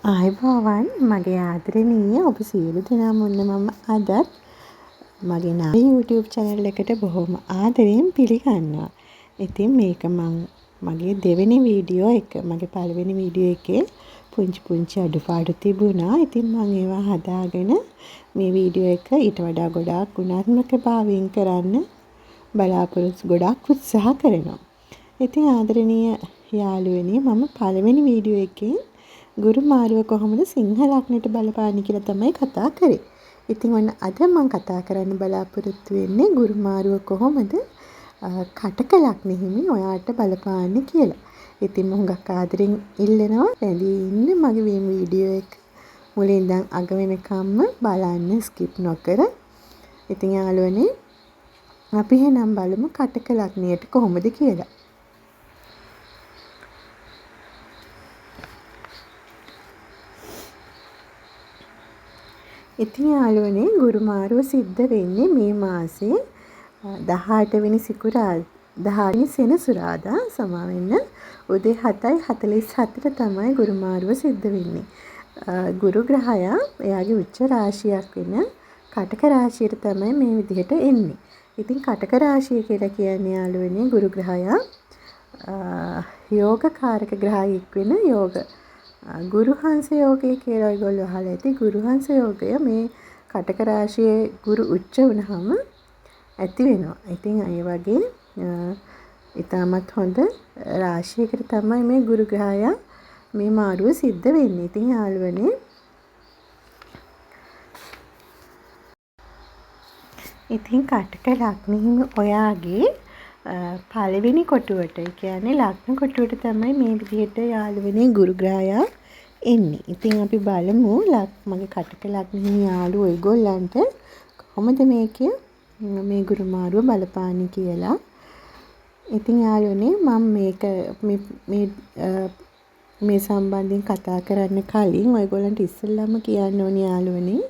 ආයුබෝවන් මගේ ආදරණීය ඔබ සියලු දෙනාම ඔන්න මම අදත් මගේ YouTube channel එකට බොහොම ආදරයෙන් පිළිගන්නවා. ඉතින් මේක මං මගේ දෙවෙනි වීඩියෝ එක. මගේ පළවෙනි වීඩියෝ එකේ පුංචි පුංචි අඩුපාඩු තිබුණා. ඉතින් මං ඒවා හදාගෙන මේ වීඩියෝ එක ඊට වඩා ගොඩාක් ගුණාත්මක භාවයෙන් කරන්න බලාපොරොත්තු ගොඩාක් උත්සාහ කරනවා. ඉතින් ආදරණීය යාළුවනේ මම පළවෙනි වීඩියෝ එකෙන් ගුරු මාරුව කොහොමද සිංහ ලග්නයට බලපාන්නේ කියලා තමයි කතා කරේ. ඉතින් ඔන්න අද මම කතා කරන්න බලාපොරොත්තු වෙන්නේ ගුරු මාරුව කොහොමද කටක ලග්න හිමි ඔයාට බලපාන්නේ කියලා. ඉතින් මම හුඟක් ආදරෙන් ඉල්ලනවා රැඳී ඉන්න මගේ මේ වීඩියෝ එක මුලින් ඉඳන් අග වෙනකම්ම බලන්න ස්කිප් නොකර. ඉතින් යාළුවනේ අපි එහෙනම් බලමු කටක ලග්නයට කොහොමද කියලා. ඉතින් යාළුවනේ ගුරු මාරුව සිද්ධ වෙන්නේ මේ මාසේ 18 වෙනි සිකුරාදා 18 වෙනි සෙනසුරාදා සමා වෙන්න උදේ 7:44 තමයි ගුරු මාරුව සිද්ධ වෙන්නේ. ගුරු ග්‍රහයා එයාගේ උච්ච රාශියක් වෙන කටක රාශියට තමයි මේ විදිහට එන්නේ. ඉතින් කටක රාශිය කියලා කියන්නේ යාළුවනේ ගුරු ග්‍රහයා යෝගකාරක ග්‍රහයෙක් වෙන යෝග ගුරුහංස යෝගය කියලා ඔයගොල්ලෝ අහලා ඇති. ගුරුහංස යෝගය මේ කටක රාශියේ ගුරු උච්ච වුණාම ඇති වෙනවා. ඉතින් ඒ වගේ ඉතාමත් හොඳ රාශියකට තමයි මේ ගුරු ග්‍රහයා මේ මාරුව සිද්ධ වෙන්නේ. ඉතින් යාළුවනේ ඉතින් කටක ලග්න හිමි ඔයාගේ පළවෙනි කොටුවට, ඒ කියන්නේ ලග්න කොටුවට තමයි මේ විදිහට යාළුවනේ ගුරු ග්‍රහයා එන්නේ. ඉතින් අපි බලමු මගේ කටක ලග්න හිමි යාළුවෝ ඔයගොල්ලන්ට කොහොමද මේකේ මේ ගුරු මාරුව බලපාන්නේ කියලා. ඉතින් යාළුවනේ මම මේක මේ මේ සම්බන්ධයෙන් කතා කරන්න කලින් ඔයගොල්ලන්ට ඉස්සෙල්ලාම කියන්න ඕනේ යාළුවනේ,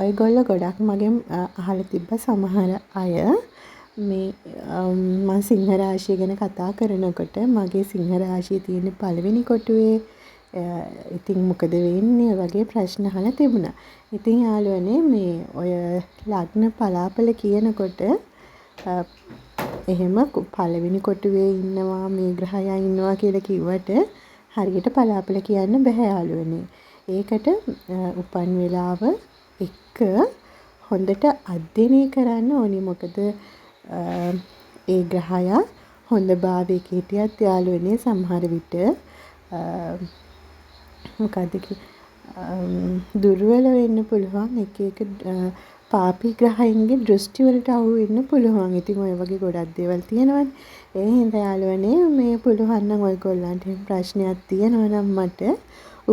ඔයගොල්ලෝ ගොඩක් මගෙන් අහලා තිබ්බ සමහර අය මේ මං සිංහ රාශිය ගැන කතා කරනකොට මගේ සිංහ රාශිය තියෙන පළවෙනි කොටුවේ ඉතින් මොකද වෙන්නේ වගේ ප්‍රශ්න අහලා තිබුණා. ඉතින් යාළුවනේ මේ ඔය ලග්න පලාපල කියනකොට එහෙම පළවෙනි කොටුවේ ඉන්නවා මේ ග්‍රහයා ඉන්නවා කියලා කිව්වට හරියට පලාපල කියන්න බැහැ යාළුවනේ. ඒකට උපන් වෙලාව එක්ක හොඳට අධ්‍යයනය කරන්න ඕනි. මොකද ඒ ග්‍රහයා හොඳ භාවයක හිටියත් යාළුවනේ සමහර විට මොකද්ද දුර්වල වෙන්න පුළුවන්. එක එක පාපී ග්‍රහයින්ගේ දෘෂ්ටි වලට අහු වෙන්න පුළුවන්. ඉතින් ඔය වගේ ගොඩක් දේවල් තියෙනවනේ. ඒ හින්දා යාළුවනේ මේ පුළුවන් නම් ඔයගොල්ලන්ට එහෙම ප්‍රශ්නයක් තියෙනවා නම් මට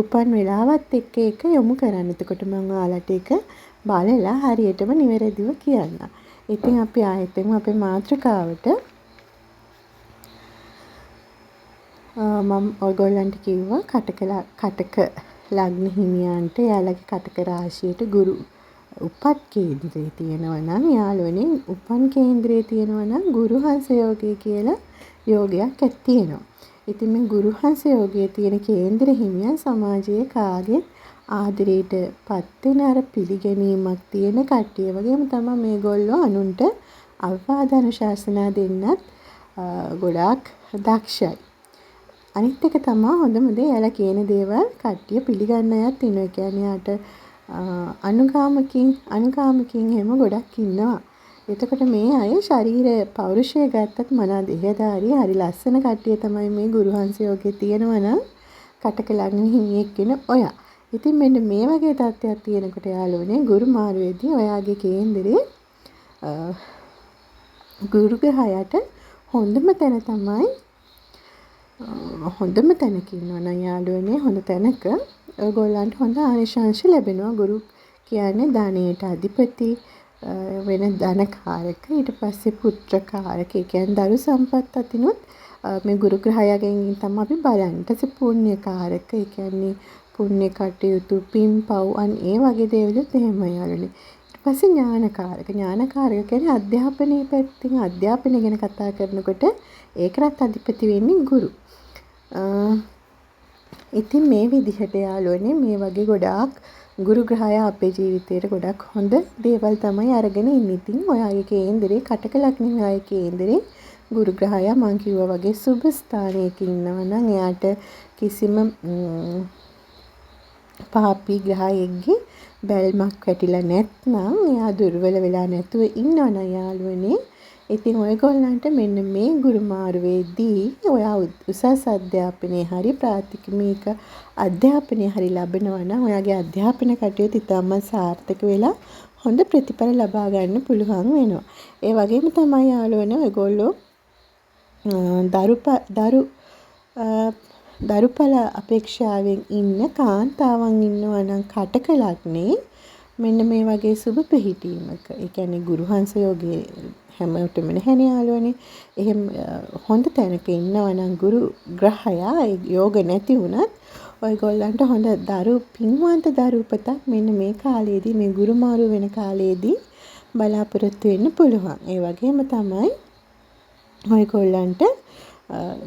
උපන් වෙලාවත් එක්ක ඒක යොමු කරන්න. එතකොට මම ඔයාලට ඒක බලලා හරියටම නිවැරදිව කියන්නම්. ඉතින් අපි ආයෙත් එමු අපේ මාතෘකාවට. මම ඔයගොල්ලන්ට කිව්වා කටක ලග්න හිමියන්ට එයාලගේ කටක රාශියට ගුරු උපත් කේන්ද්‍රයේ තියෙනවා නම් යාළුවනේ උපන් කේන්ද්‍රයේ තියෙනවා නම් ගුරුහංස යෝගය කියලා යෝගයක් තියෙනවා. ඉතින් මේ ගුරුහංස යෝගයේ තියෙන කේන්ද්‍ර හිමියන් සමාජයේ කාගෙත් ආදරයට පත් වෙන අර පිළිගැනීමක් තියෙන කට්ටිය වගේම තමයි මේගොල්ලෝ අනුන්ට අවවාද අනුශාසනා දෙන්නත් ගොඩාක් දක්ෂයි. අනිත් එක තමයි හොඳම දේ එයාලා කියන දේවල් කට්ටිය පිළිගන්න අයත් ඉන්නවා. ඒ කියන්නේ යාට අනුගාමිකින් එහෙම ගොඩක් ඉන්නවා. එතකොට මේ අය ශරීර පෞරුෂය ගත්තත් මනා දේහධාරී හරි ලස්සන කට්ටිය තමයි මේ ගුරුහංස යෝගේ තියෙනවා නම් කටක ලග්න හිමියෙක් වෙන ඔයා. ඉතින් මෙන්න මේ වගේ තත්ත්වයක් තියෙනකොට යාළුවනේ ගුරු මාරුවේදී ඔයාගේ කේන්දරේ ගුරු ග්‍රහයාට හොඳම තැන තමයි හොඳම තැනක ඉන්නවා නම් යාළුවනේ හොඳ තැනක ඔයගොල්ලන්ට හොඳ ආනිශංස ලැබෙනවා. ගුරු කියන්නේ ධනයට අධිපති වෙන ධනකාරක, ඊට පස්සේ පුත්‍රකාරක, ඒ කියන්නේ දරු සම්පත් අතිනුත් මේ ගුරු ග්‍රහයාගෙන් තමයි අපි බලන්නේ. ඊට පස්සේ පුණ්‍යකාරක, ඒ කියන්නේ පුණ්‍ය කටයුතු, පින් පව් අන් ඒ වගේ දේවලුත් එහෙමයි යාළුවනේ. ඊට පස්සේ ඥානකාරක. ඥානකාරක කියන්නේ අධ්‍යාපනයේ පැත්තෙන් අධ්‍යාපනය ගැන කතා කරනකොට ඒකටත් අධිපති වෙන්නේ ගුරු. ඉතින් මේ විදිහට යාළුවනේ, මේ වගේ ගොඩාක් ගුරු ග්‍රහය අපේ ජීවිතේට ගොඩක් හොඳ දේවල් තමයි අරගෙන ඉන්නේ. ඉතින් ඔයාගේ කේන්දරේ, කටක ලග්න ඔයාගේ කේන්දරේ ගුරු ග්‍රහයා මං කිව්වා වගේ සුබ ස්ථානයක ඉන්නවා නම්, එයාට කිසිම පාපී ග්‍රහයෙක්ගේ බැල්මක් වැටිලා නැත්නම්, එයා දුර්වල වෙලා නැතුව ඉන්නවා නම් යාළුවනේ, ඉතින් ඔයගොල්ලන්ට මෙන්න මේ ගුරු මාරුවේදී ඔයා උසස් අධ්‍යාපනය හරි ප්‍රාථමික අධ්‍යාපනය හරි ලබනවා නම්, ඔයාගේ අධ්‍යාපන කටයුතු ඉතාමත් සාර්ථක වෙලා හොඳ ප්‍රතිඵල ලබා ගන්න පුළුවන් වෙනවා. ඒ වගේම තමයි යාළුවනේ, ඔයගොල්ලෝ දරු දරුඵල අපේක්ෂාවෙන් ඉන්න කාන්තාවන් ඉන්නවා නම් කටක ලග්නේ, මෙන්න මේ වගේ සුබ පිහිටීමක, ඒ කියන්නේ ගුරු හංස යෝගයේ හැමෝටම නැහැනේ යාළුවනේ. එහෙම හොඳ තැනක ඉන්නවා නම් ගුරු ග්‍රහයා, ඒ යෝග නැති වුණත් ඔයගොල්ලන්ට හොඳ දරු පින්වන්ත දරු උපතක් මෙන්න මේ කාලේදී, මේ ගුරු මාරු වෙන කාලේදී බලාපොරොත්තු වෙන්න පුළුවන්. ඒ වගේම තමයි ඔයගොල්ලන්ට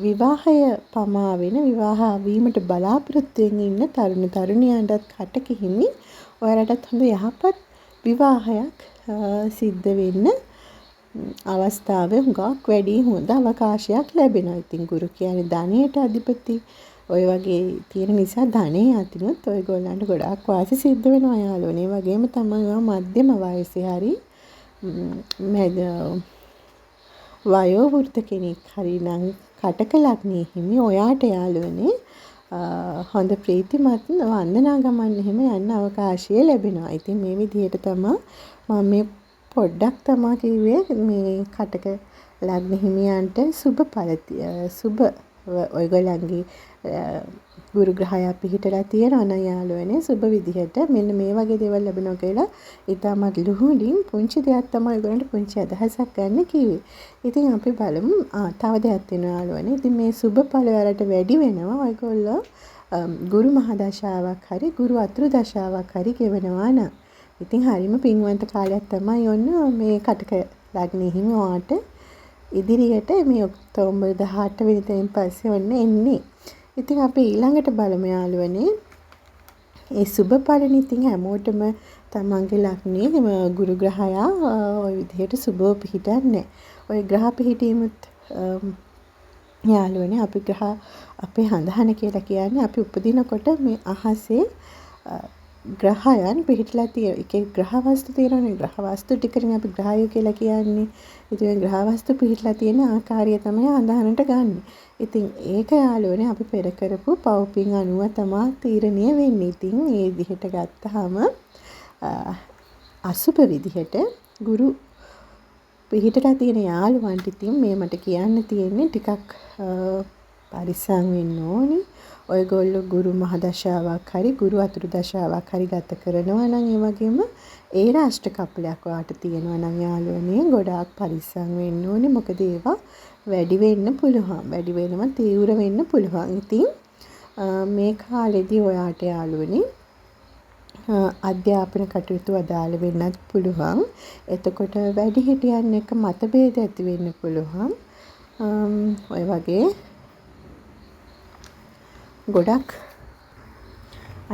විවාහය පමා වෙන, විවාහ වීමට බලාපොරොත්තුවෙන් ඉන්න තරුණ තරුණියන්ටත්, කටක හිමි ඔයාලටත් හොඳ යහපත් විවාහයක් සිද්ධ වෙන්න අවස්ථාව හුඟක් වැඩි, හොඳ අවකාශයක් ලැබෙනවා. ඉතින් ගුරු කියන්නේ ධනයට අධිපති ඔය වගේ තියෙන නිසා ධනයේ අතිනුත් ඔයගොල්ලන්ට ගොඩාක් වාසි සිද්ධ වෙනවා යාළුවනේ. ඒ වගේම තමයි ඔයා මධ්‍යම වයසේ හරි මැද වයෝ වෘද්ධ කෙනෙක් හරි නම් කටක ලග්නයේ හිමි ඔයාට යාළුවනේ, හොඳ ප්‍රීතිමත් වන්දනා ගමන් එහෙම යන්න අවකාශය ලැබෙනවා. ඉතින් මේ විදිහට තමා මම මේ පොඩ්ඩක් තමා කිව්වේ මේ කටක ලග්න හිමියන්ට සුබ ඵල, සුබ ඔයගොල්ලන්ගේ ගුරු ග්‍රහයා පිහිටලා තියෙනවා නම් යාළුවනේ, සුබ විදිහට මෙන්න මේ වගේ දේවල් ලැබෙනවා කියලා ඉතාමත් ලුහුඬින් පුංචි දෙයක් තමයි ඔයගොල්ලන්ට පුංචි අදහසක් ගන්න කිව්වේ. ඉතින් අපි බලමු, තව දෙයක් තියෙනවා යාළුවනේ. ඉතින් මේ සුබ ඵල ඔයාලට වැඩි වෙනවා ඔයගොල්ලෝ ගුරු මහ දශාවක් හරි ගුරු අතුරු දශාවක් හරි ගෙවනවා නම්. ඉතින් හරිම පින්වන්ත කාලයක් තමයි ඔන්න මේ කටක ලග්නෙ හිමි ඔයාට ඉදිරියට මේ ඔක්තෝබර් 18 වෙනිදායින් පස්සේ ඔන්න එන්නේ. ඉතින් අපි ඊළඟට බලමු යාළුවනේ. ඒ සුබ ඵලනේ ඉතින් හැමෝටම තමන්ගේ ලග්නේ ගුරු ග්‍රහයා ඔය විදිහට සුබව පිහිටන්නේ. ඔය ග්‍රහ පිහිටීමුත් යාළුවනේ, අපි ග්‍රහ අපේ හඳහන කියලා කියන්නේ අපි උපදිනකොට මේ අහසේ ග්‍රහයන් පිහිටලා තියෙන එක එක ග්‍රහ වස්තු තියෙනවනේ. ග්‍රහ වස්තු ටිකනේ අපි ග්‍රහයෝ කියලා කියන්නේ. ඉතින් ඔය ග්‍රහ වස්තු පිහිටලා තියෙන ආකාරය තමයි හඳහනට ගන්නෙ. ඉතින් ඒක යාළුවනේ, අපි පෙර කරපු පව්පින් අනුව තමා තීරණය වෙන්නේ. ඉතින් ඒ විදිහට ගත්තාම අසුබ විදිහට ගුරු පිහිටලා තියෙන යාළුවන්ට ඉතින් මේ මට කියන්න තියෙන්නේ ටිකක් පරිස්සම් වෙන්න ඕනි. ඔයගොල්ලෝ ගුරු මහ දශාවක් හරි ගුරු අතුරු දශාවක් හරි ගත කරනවා නම්, ඒ වගේම ඒ රාෂ්ට්‍ර කපලයක් ඔයාට තියෙනවා නම් යාළුවනේ, ගොඩාක් පරිස්සම් වෙන්න ඕනේ. මොකද ඒවා වැඩි වෙන්න පුළුවන්. වැඩි වෙනවා, තීව්‍ර වෙන්න පුළුවන්. ඉතින් මේ කාලෙදි ඔයාට යාළුවනේ, අධ්‍යාපන කටයුතු අදාළ වෙන්නත් පුළුවන්. එතකොට වැඩිහිටියන් එක්ක මතභේද ඇති වෙන්න පුළුවන්. ඔය වගේ ගොඩක්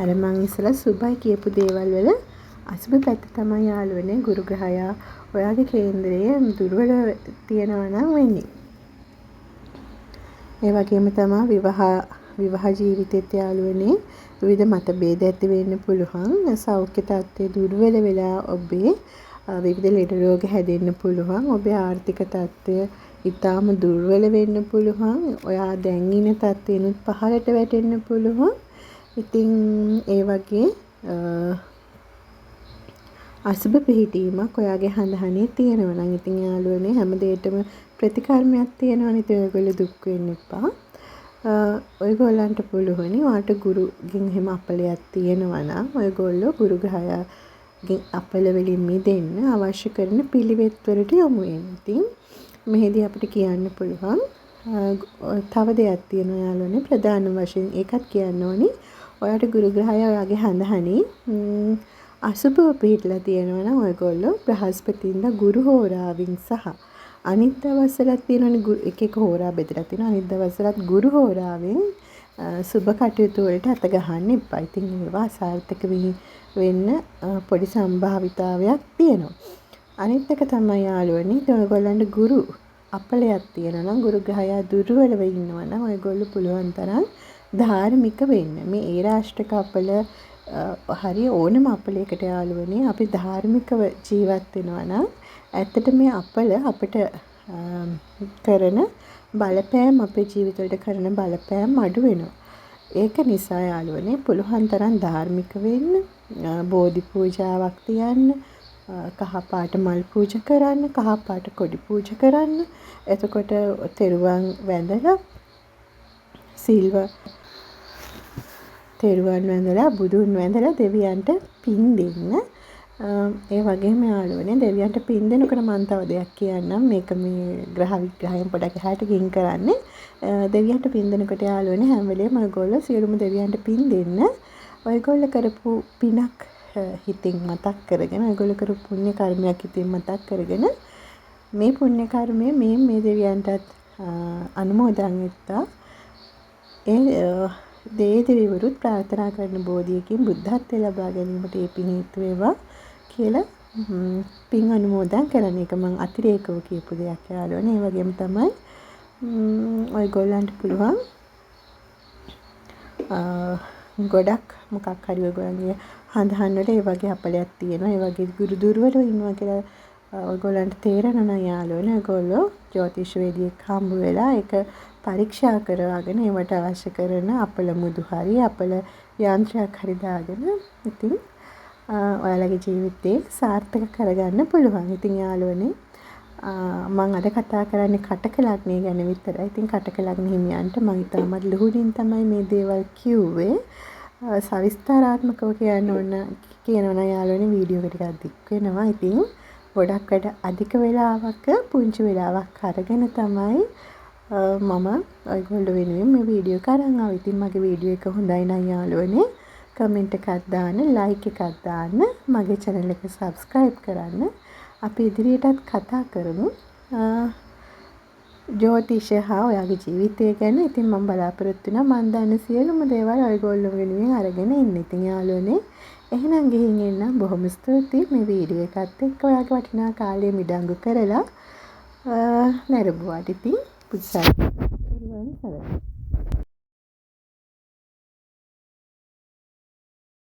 අර මං ඉස්සෙල්ලා සුබයි කියපු දේවල් වල අසුබ පැත්ත තමයි යාළුවනේ, ගුරු ග්‍රහයා ඔයාගේ කේන්දරයේ දුර්වල තියෙනවා නම් වෙන්නේ. ඒ වගේම තමා විවාහ ජීවිතෙත් යාළුවනේ, විවිධ මතභේද ඇති වෙන්න පුළුවන්. සෞඛ්‍ය තත්ත්වය දුර්වල වෙලා ඔබේ විවිධ ලෙඩ රෝග හැදෙන්න පුළුවන්. ඔබේ ආර්ථික තත්ත්වය ඉතාම දුර්වල වෙන්න පුළුවන්. ඔයා දැන් ඉන්න තත්ත්වයෙනුත් පහළට වැටෙන්න පුළුවන්. ඉතින් ඒ වගේ අසුබ පිහිටීමක් ඔයාගේ හඳහනේ තියෙනවා නම්, ඉතින් යාළුවනේ, හැම දෙයකටම ප්‍රතිකර්මයක් තියෙනවනේ. ඉතින් ඔයගොල්ලෝ දුක් වෙන්න එපා. ඔයගොල්ලන්ට පුළුවනි ඔයාට ගුරුගෙන් එහෙම අපලයක් තියෙනවා නම්, ඔයගොල්ලෝ ගුරු ග්‍රහයාගෙන් අපල වලින් මිදෙන්න අවශ්‍ය කරන පිළිවෙත් වලට යොමු වෙන්න. ඉතින් මෙහෙදි අපිට කියන්න පුළුවන් තව දෙයක් තියෙනවා යාළුවනේ, ප්‍රධාන වශයෙන් ඒකත් කියන්න ඕනි. ඔයාට ගුරු ග්‍රහයා ඔයාගේ හඳහනේ අසුබව පිහිටලා තියෙනවා නම්, ඔයගොල්ලෝ බ්‍රහස්පතින්දා ගුරු හෝරාවෙන් සහ අනිත් දවස්වලත් තියෙනවනේ, එක එක හෝරා බෙදලා තියෙනවා. අනිත් දවස්වලත් ගුරු හෝරාවෙන් සුබ කටයුතු වලට අත ගහන්න එපා. ඉතින් ඒවා අසාර්ථක වෙන්න පොඩි සම්භාවිතාවයක් තියෙනවා. අනිත් එක තමයි යාළුවනේ, ඉතින් ඔයගොල්ලන්ට ගුරු අපලයක් තියෙනවා නම්, ගුරු ග්‍රහයා දුර්වලව ඉන්නවා නම් ඔයගොල්ලෝ පුළුවන් තරම් ධාර්මික වෙන්න. මේ ඒ රාෂ්ට්‍රක අපල හරි ඕනම අපලයකට යාළුවනේ අපි ධාර්මිකව ජීවත් වෙනවා නම් ඇත්තට මේ අපල අපිට කරන බලපෑම්, අපේ ජීවිතවලට කරන බලපෑම් අඩු වෙනවා. ඒක නිසා යාළුවනේ පුළුවන් තරම් ධාර්මික වෙන්න, බෝධි පූජාවක් තියන්න, කහ පාට මල් පූජා කරන්න, කහ පාට කොඩි පූජා කරන්න. එතකොට තෙරුවන් වැඳලා සිල්ව තෙරුවන් වැඳලා බුදුන් වැඳලා දෙවියන්ට පින් දෙන්න. ඒ වගේම යාළුවනේ දෙවියන්ට පින් දෙනකොට මම තව දෙයක් කියන්නම්. මේක මේ ග්‍රහ විග්‍රහයෙන් පොඩක් එහාට ගිහින් කරන්නේ. දෙවියන්ට පින් දෙනකොට යාළුවනේ හැම වෙලේම ඔයගොල්ලෝ සියලුම දෙවියන්ට පින් දෙන්න. ඔයගොල්ලෝ කරපු පිනක් හිතින් මතක් කරගෙන, ඔයගොල්ලෝ කරපු පුණ්‍ය කර්මයක් හිතින් මතක් කරගෙන, මේ පුණ්‍ය කර්මය මේ මේ දෙවියන්ටත් අනුමෝදන් වෙත්තා. ඒ දෙවිවරුත් ප්‍රාර්ථනා කරන බෝධියකින් බුද්ධත්වය ලබා ගැනීමට ඒ පින් හේතු වේවා කියලා පින් අනුමෝදන් කරන එක මං අතිරේකව කියපු දෙයක් යාළුවනේ. ඒ වගේම තමයි ඔයගොල්ලන්ට පුළුවන් ගොඩක් මොකක් හරි ඔයගොල්ලන්ගේ හඳහන් වල ඒ වගේ අපලයක් තියෙනවා. ඒ වගේ ගුරු දුර්වලව ඉන්නවා කියලා ඔයගොල්ලන්ට තේරෙනවා නම් යාළුවනේ, ඔයගොල්ලෝ ජ්‍යොතිෂවේදියෙක් හම්බ වෙලා ඒක පරීක්ෂා කරවාගෙන ඒවට අවශ්‍ය කරන අපල මුදු හරි අපල යන්ත්‍රයක් හරි දාගෙන ඉතින් ඔයාලගේ ජීවිතේ සාර්ථක කරගන්න පුළුවන්. ඉතින් යාළුවනේ මං අද කතා කරන්නේ කටක ලග්නය ගැන විතරයි. ඉතින් කටක ලග්න හිමියන්ට මං ඉතාමත් ලුහුඬින් තමයි මේ දේවල් කිව්වේ. සවිස්තරාත්මකව කියන්න ඕන කියනවා නම් යාළුවනේ වීඩියෝ එක ටිකක් දික් වෙනවා. ඉතින් ගොඩක් වැඩ අධික වෙලාවක පුංචි වෙලාවක් අරගෙන තමයි මම ඔයගොල්ලෝ වෙනුවෙන් මේ වීඩියෝ එක අරන් ආවේ. ඉතින් මගේ වීඩියෝ එක හොඳයි නම් යාළුවනේ කමෙන්ට් එකක් දාන්න, ලයික් එකක් දාන්න, මගේ චැනල් එක සබ්ස්ක්‍රයිබ් කරන්න. අපි ඉදිරියටත් කතා කරමු ජ්‍යොතිෂය හා ඔයාගේ ජීවිතය ගැන. ඉතින් මම බලාපොරොත්තු වෙනවා මං දන්න සියලුම දේවල් ඔයගොල්ලෝ වෙනුවෙන් අරගෙන එන්න. ඉතින් යාළුවනේ එහෙනම් ගිහින් එන්නම්. බොහොම ස්තුතියි මේ වීඩියෝ එකත් එක්ක ඔයාගේ වටිනා කාලය මිඩංගු කරලා නැරඹුවාට. ඉතින් බුදු සරණයි.